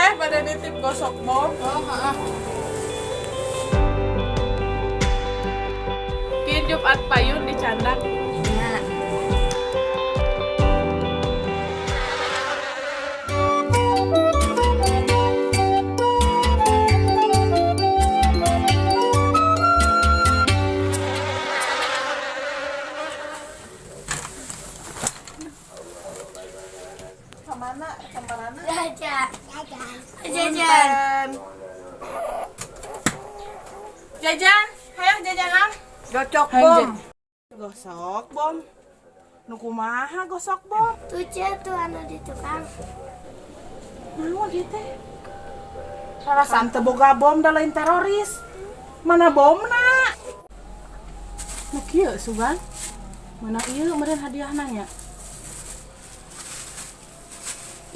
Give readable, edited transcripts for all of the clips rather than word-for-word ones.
Teh pada nitip gosok bom. Oh, heeh. Kieu Jumat payun dicandak. Nya. Kemana? Kemana? Jajan. Jajan. Jajan, hayang jajanan. Gocok bom. Gosok bom. Nu kumaha gosok bom? Tuh ce tuh anu di tukang. Naon ieu teh? Rarasaan teu boga bom da lain teroris. Mana bomna? Nu kieu sugan. Mana ieu meureun hadiahna nya?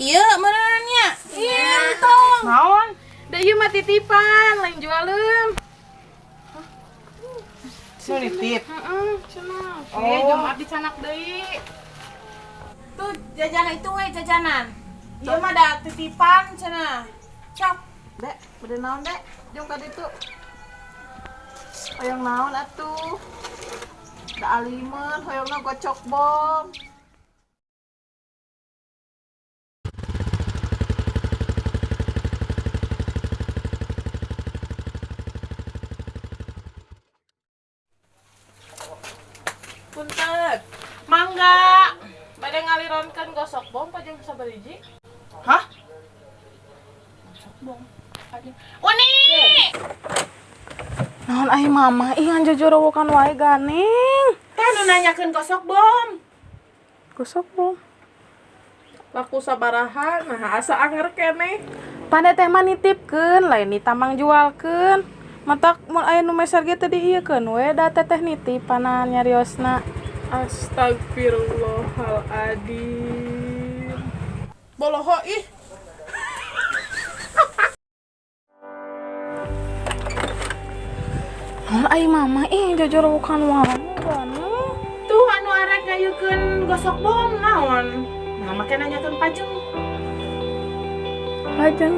Ieu meureun nya. Iya, tong. Naon? Da ieu mah titipan, lain jualeun. Nu nitip. Heeh, cenah. Oh. Ieu Jumat dicanak deui. Tuh jajanan itu we jajanan. Ieu mah da titipan cenah. Cap. Dek, bade naon, Dek? Jung ka ditu. Hoyong naon atuh? Da alimeun hoyongna gocok bom. Punten. Mangga. Bade ngalironkeun gosok bom pajeng sabariji? Hah? Gosok bom. Pajeng. Uni! Naon ai mama ih ngan jojorowokan wae ganing. Teh nu nanyakeun gosok bom. Gosok bom. Laku sabaraha, nah asa anger keneh. Pan teteh mah nitipkeun, lain ditamang jualkeun. Matak mun aya nu meser ge teu diieukeun we da teteh nitipanan nyariosna. Astagfirullahaladzim. Boloho ih. Naon ai mama ih jojorowokan wae ganing. Tuh anu arek ngayeukeun gosok bom naon? Nah, make nanyakeun pajeng. Pajeng.